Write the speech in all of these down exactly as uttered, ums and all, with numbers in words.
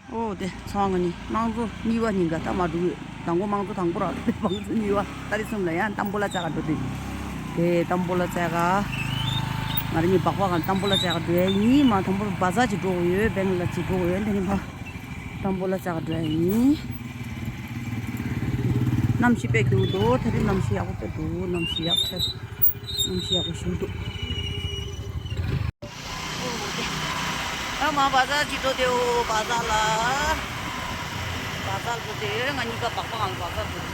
ཨོ་དེ་ཚང་ང་ནི་དམངས་གཙོ་གཉིས་པ་ཉིན་ག་ད་མ་འགྲོ་གི། དང་པོ་དམངས་གཙོ་དང་པོ་ར། དམངས་གཙོ་གཉིས་པ་ད་རེས་གསུམ་ལ་ཡང་ཏམ་བོ་ལ་ཙ་ག་འགྲོ་དེ། དེ་ཏམ་བོ་ལ་ཙ་ག་ང་རེ་ནི་སྦག་སྦག་ག་ཏམ་བོ་ལ་ཙ་ག་འགྲོ་ཡ་ཡིན། མ་ཏམ་བོ་ལ་བ་ཛར་ཅིག་འགྲོ་དགོས་ཡོད། བེང་ལ་ཅིག་འགྲོ་དགོས་ཡོད། དེ་ནི་ཕ་ཏམ་བོ་ལ་ཙ་ག་འགྲོ་ཡ་ཡིན། གནམ་གཤིས་དཔེ་སྐྱིད་པོ་འདུག་ད་རེས་གནམ་གཤིས་ཡག་པོ་དཔེ་འདུག་གནམ་གཤིས་ཡག་ཐལ། གནམ་གཤིས་ཡག་པོ་ཞིག་འདུག་ཨ་མ་བ་ཛར་ཅིག་འགྲོ་དེའོ། བ་ཛར་ལ། བ་ཛར་འགྲོ་དེ་ང་གཉིས་ཀ་སྦག་སྦག་ཨང་བ་ཛར་འགྲོ་དེ།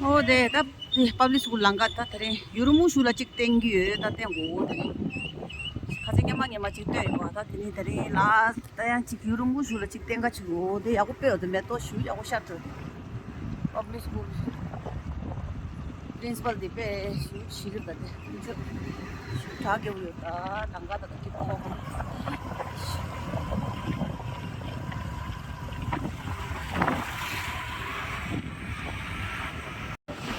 ཨོ་དེ་ད། དེ་པབ་ལིག་སི་ཀུལ་ལམ་ཁ་ད་དེ་རིང་ཡུ་རུ་མུ་ཤུ་ལ་གཅིག་བསྟན་གྱི་ཡོད། ད་བསྟན་གོ་དེ་རིང་ཁ་ཚ་སྔོན་མ་སྔོན་མ་གཅིག་བསྟན་ཡོད་པ། ད་དེ་རིང་དེ་རིང་ལ་ད་ཡང་གཅིག་ཡུ་རུ་མུ་ཤུ་ལ་གཅིག་བསྟན་ག་ཅིག་འོ་དེ་ཡག་པོ་དཔེ་ཡོད། དེ་མེ་ཏོག་ཞུ་ཡག་པོ་ཤར་འགྲོ། དེ་པབ་ལིག་སི་ཀུལ་པི་རིན་སི་པལ་དེ་དཔེ་ཞུ་ཞིག་རེད། ད་དེ་ཁོང་ཚོ་ཞུ་དྲག་རྒྱག་ཡོད། ད་ལམ་ཁ་ད་ད་གཅིག་ཁོག་ཁོག་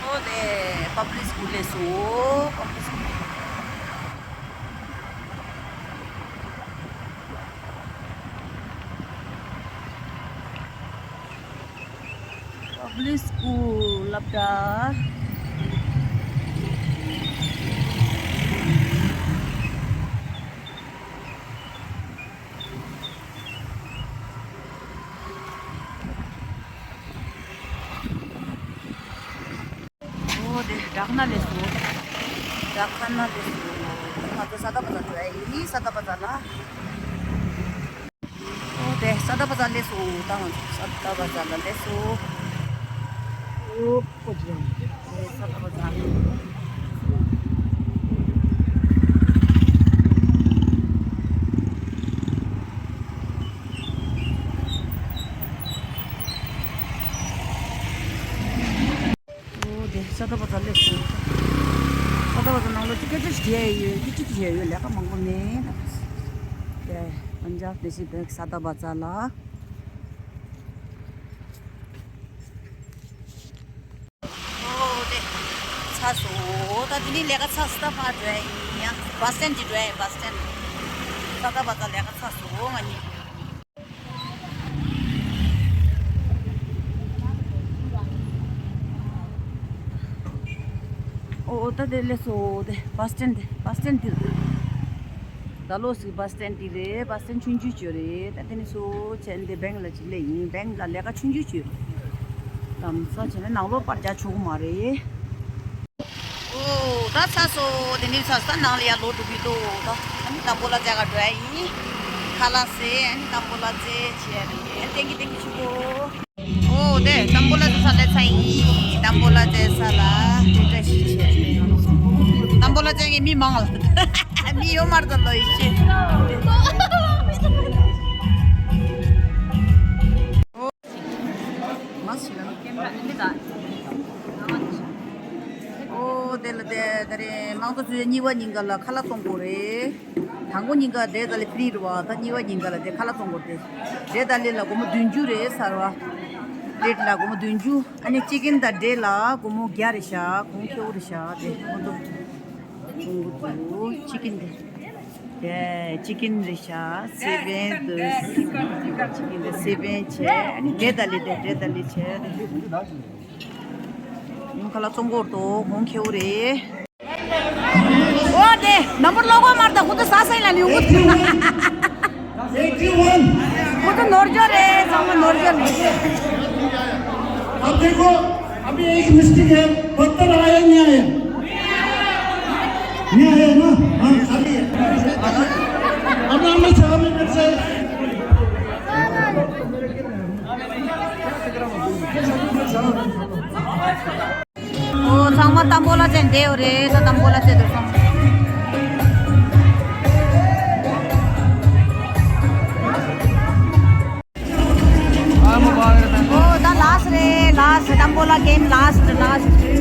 ཨོ་དེ་པབ་ལིག་སི་ཀུལ་ལས་སོ། པབ་ལིག་སི་ཀུལ། པབ་ལིག་སི་ཀུལ་སློབ་གྲྭ། ཨོ་དེ་དྲག་ན་ལས་སོ། དྲག་ཁ་ན་ལས་སོ། ང་ཚོ་ས་ད་བ་ཛར་འགྲོ་ཡ་ཡིན། ས་ད་བ་ཛར་ལ། ཨོ་དེ་ས་ད་བ་ཛར་ལས་སོ། ད་ང་ཚོ་ས་ད་བ་ཛར་ལ་ལས་སོ། ཨོ་ཀོ་ཅི་ཡང་། ས་ད་བ་ཛར། ཨོ་དེ་ས་ད་བ་ཛར་ལས་སོ། ས་ད་བ་ཛར་ནང་ལོགས་ཅིག་སྐད་ཆ་ཞིག་བྱས་ཡོད། ཅིག་ཅིག་བྱས་ཡོད། ལས་ཀ་མང་པོ་མེད། དེ་པན་ཇབ་ནེ་ཤ་ནལ་བེངྐ་ས་ད་བ་ཛར་ལ། ཨོ་དེ་ཚར་སོང་། ད་དེ་ནི་ལས་ཀ་ཚར་སོང་། ད་ཕར་འགྲོ་ཡ་ཡིན། ཡང་བ་སི་སི་ཊེན་ཌི་འགྲོ་ཡ་ཡིན། བ་སི་སི་ཊེན་ཌི། ས་ད་བ་ཛར་ལས་ཀ་ཚར་སོང་། ང་གཉིས། ཨོ་ད་དེ་ལས་སོ། དེ་བ་སི་སི་ཊེན་ཌི། དེ་བ་སི་སི་ཊེན་ཌི་འདི་རེད། ད་ལོ་སི་བ་སི་སི་ཊེན་ཌི་འདི་རེད། བ་སི་སི་ཊེན་ཌི་ཆུང་ཆུང་ཅིག་རེད། ད་དེ་ནི་སོ་བྱས་ནས་བེང་ལ་ཅིག་སླེབས་ཡིན། བེང་ལ་ལས་ཀ་ཆུང་ཆུང་ཅིག་ཡོད། ལམ་སང་བྱས་ན་ནང་ལོགས་པར་རྒྱག་ཆོག་གི་མ་རེད། ཨོ་ད་ཚར་སོང་། དེ་ནི་ཚར་སོང་། ད་ནང་ལ་ཡར་ལོག་འགྲོ་གི་འདུག་ད་ཨ་ནི་ཏམ་བོ་ལ་ཙ་ག་འགྲོ་ཡ་ཡིན། ཁ་ལག་ཟས། ཨ་ནི་ཏམ་བོ་ལ་ཙ་བྱས་རེད། ཏེང་གི་ཏེང་གི་ཆུ་བོ། ཨོ་དེ་ཏམ་བོ་ལ་ཙ་ས་ལ་ཚར་ཡིན། ཏམ་བོ་ལ་ཙ་ས་ལ་དེ་འདྲ་ཞིག་བྱས་རེད། ཏམ་བོ་ལ་ཙ་གི་མི་མང་ལ། མི་ཡོད་མ་རེད་ད་ལོ་ཡིན་ཤེས། ཨོ་དེ་ལ་དེ་ད་རེས་དམངས་གཙོ་ཚོགས་ཆེན་གཉིས་པ་ཉིན་ག་ལ་ཁ་ལག་གཏོང་དགོས་རེད། དང་པོ་ཉིན་ག་འབྲས་དང་ལེ་ཕི་རི་རེད་པ། ད་གཉིས་པ་ཉིན་ག་ལ་དེ་ཁ་ལག་གཏོང་དགོས་རེད། འབྲས་དང་ལེ་ལ་སྒོར་མོ་བདུན་ཅུ་རེད་ཟེར་བ། པི་ལེཊ་ལ་སྒོར་མོ་བདུན་ཅུ། ཨ་ནི་ཅི་ཀིན་དང་འབྲས་ལ་སྒོར་མོ་བརྒྱ་རེད་ཤག་གོང་ཁེ་པོ་རེད་ཤག་དེ་ཁོང་ཚོ་གཏོང་གི་འདུག་ཅི་ཀིན་དེ། དེ་ཅི་ཀིན་རེད་ཤག་སི་པན་དུ། ཅི་ཀིན་དེ་སི་པན་བྱས། ཨ་ནི་འབྲས་དང་ལེ་དེ་འབྲས་དང་ལེ་བྱས། ཁ་ལག་གཏོང་དགོས་རེད་དོ། གོང་ཁེ་པོ་རེད། ཨོ་དེ་ནམ་བར་ལོག་གོ་མར་ད་ཁོ་ཚོ་ཟ་ས་ཡིན་ལ་ནི་ཡོང་གི་འདུག Eighty-one. ཁོ་ཚོ་ནོར་འཆོར་རེད། ཚང་མ་ནོར་འཆོར་རེད། अब देखो, अभी एक मिस्टेक है, पत्थर आया नहीं आया? नहीं आया ना? हाँ, खाली है। अब हम लोग सामने बैठ जाए। ཨོ་ཚང་མ་ཏམ་བོ་ལ་ཙ་བསྡད་ཡོད་རེད། ད་ཏམ་བོ་ལ་ཙ་དེ་སོང་། ཨོ་ད་ལཱ་སི་ཊི་རེད། ལཱ་སི་ཊི། ཏམ་བོ་ལ་གེམ་ལཱ་སི་ཊི། ལཱ་སི་ཊི།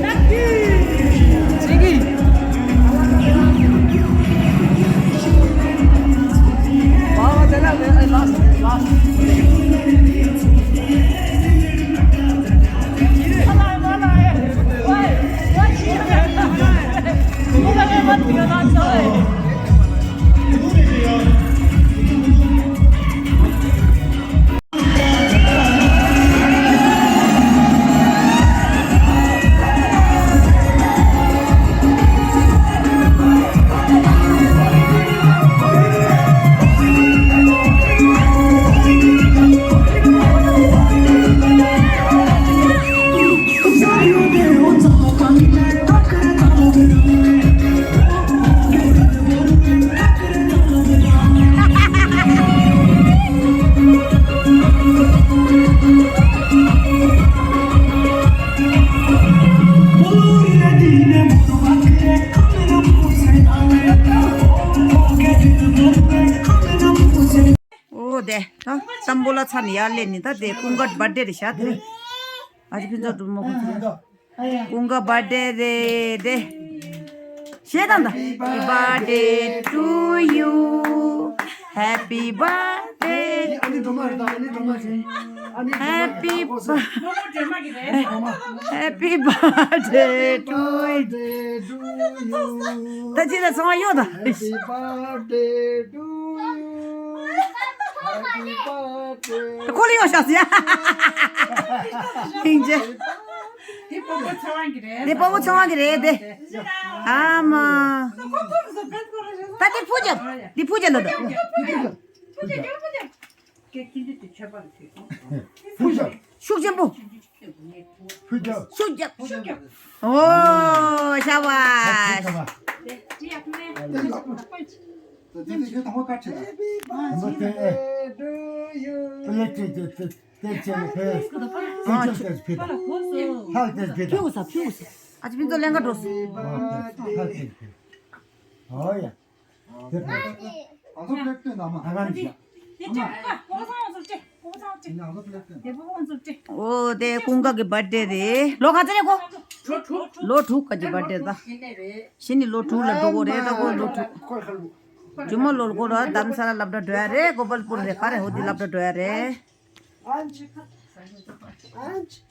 ཨོ་དེ། ད་ཏམ་བུ་ལ་ཚ་ནི་ཡར་སླེབས་ནི་ད་དེ་ཀུན་དགའ་བར་ཐ་ཌེ་རེད་ཤག་དེ་རེད། ཨ་ཅེ་ཕུན་ཚོགས་སྒྲོལ་མ་ཁོ་ཚོ། ཀུན་དགའ་བར་ཐ་ཌེ་རེད་དེ། བཤད་དང་ད། Happy birthday to you. Happy birthday. ཨ་ནི་སྒྲོལ་མ་རེད་ད། ཨ་ནི་སྒྲོལ་མ་རེད། ཨ་ནི་སྒྲོལ་མ་རེད། Happy bir- Happy birthday to you. ད་ཅི་ལ་སོང་བ་ཡོད་ད། Happy birthday to you. Happy birthday. ད་ཁོ་ལ་ཡོད་ཤག་ཟེར་ཡ། ལྷིང་ཇེ། དེ་སྤོ་བོ་ཚེ་དབང་གི་རེད། དེ་སྤོ་བོ་ཚེ་དབང་གི་རེད་དེ། ཨ་མ། ད་དེ་ཕུ་རྒྱབ། དེ་ཕུ་རྒྱབ་ལ་འདུག་ཕུ་རྒྱབ། ཕུ་རྒྱབ། ཕུ་རྒྱབ། ཤུགས་ཆེན་པོ། ཕུ་རྒྱབ། ཤུགས་རྒྱབ། ཨོ་ཤ་བ། དེ་དེ་ཡག་པོ་ནས། དེ་དེ་ཁྱོད་དང་པོ་བཀའ་ཁྲིད་ད། དང་པོ་དེ་ཨེ། དེ་ལས་དེ་དེ་དེ་དེ་བྱས་ནས་ཕེབས། དེ་ཁྱོད་དེ་ཕེབས་ད། ལྷག་དེ་ཕེབས་ད། ཕེབས་ས་ཕེབས་ས། ཨ་ཅེ་ཕུན་ཚོགས་ལེན་ག་འགྲོ་སོང་། ཨོ་དེ་ལྷག་དེ་ཕེབས། ཨོ་ཡ། དེ་ཕེབས། ཨ་ཚོ་པེག་ཏོན་ནམ། ཨ་ག་ནི་ཤ། ཨོ་དེ་ཀུན་དགའ་གི་བར་ཐ་ཌེ་རེད། ལོ་ག་ཚོད་རེད་ཁོ། ལོ་དྲུག་ག་གི་བར་ཐ་ཌེ་ད། གཞི་ནས་ལོ་དྲུག་ལ་འགྲོ་གི་རེད་ད་ཁོ་ལོ་དྲུག་རྒྱུ་མ་ལོ་ཁོ་ར་རྡ་རམ་ས་ལ་སློབ་གྲྭ་འགྲོ་ཡ་རེད། གོ་པལ་པུར་རེད་ག་རེ་འོ་དེ་སློབ་གྲྭ་འགྲོ་ཡ་རེད།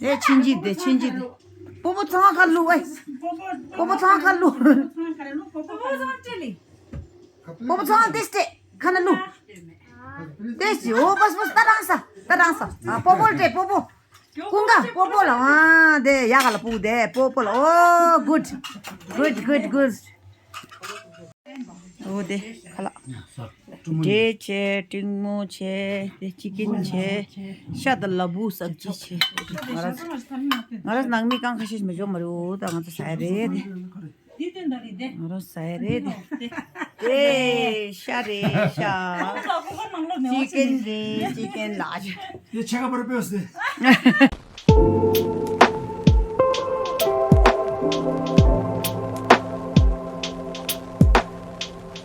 དེ་ཆིན་ཅི་དེ་ཆིན་ཅི་དེ། སྤོ་བོ་ཚང་ཁ་ལུ་ཨེ། སྤོ་བོ་ཚང་ཁ་ལུ། སྤོ་བོ་ཚང་དེ་སྟེ་ཁ་ན་ལུ། དེ་སི་ཨོ་པས་པས་ད་རང་ས་ད་རང་ས། ཨ་སྤོ་བོ་ལ་སྤྲད་སྤོ་བོ། ཀུན་དགའ་སྤོ་བོ་ལ་ཨ་དེ་ཡ་ག་ལ་སྤུ་དེ་སྤོ་བོ་ལ། ཨོ་གུཌ་གུཌ་གུཌ་གུཌ། ཨོ་དེ་ཁ་ལག་འབྲས་བྱས། ཀྲིང་མོ་བྱས། དེ་ཅི་ཀིན་བྱས། ཤ་དང་ལ་ཕུག་སབ་ཇི་བྱས། ང་རང་ང་རང་ནང་མི་གང་ཁ་ཤས་མི་འཇོག་མ་རེད། ཨོ་ད་ང་ཚོ་ཟ་ཡ་རེད་དེ། ང་རང་ཟ་ཡ་རེད་དེ། དེ་ཤ་རེད་ཤ། ཅི་ཀིན་རེད་ཅི་ཀིན་ལ། དེ་ཆེ་ག་པར་སྤོས་སེ།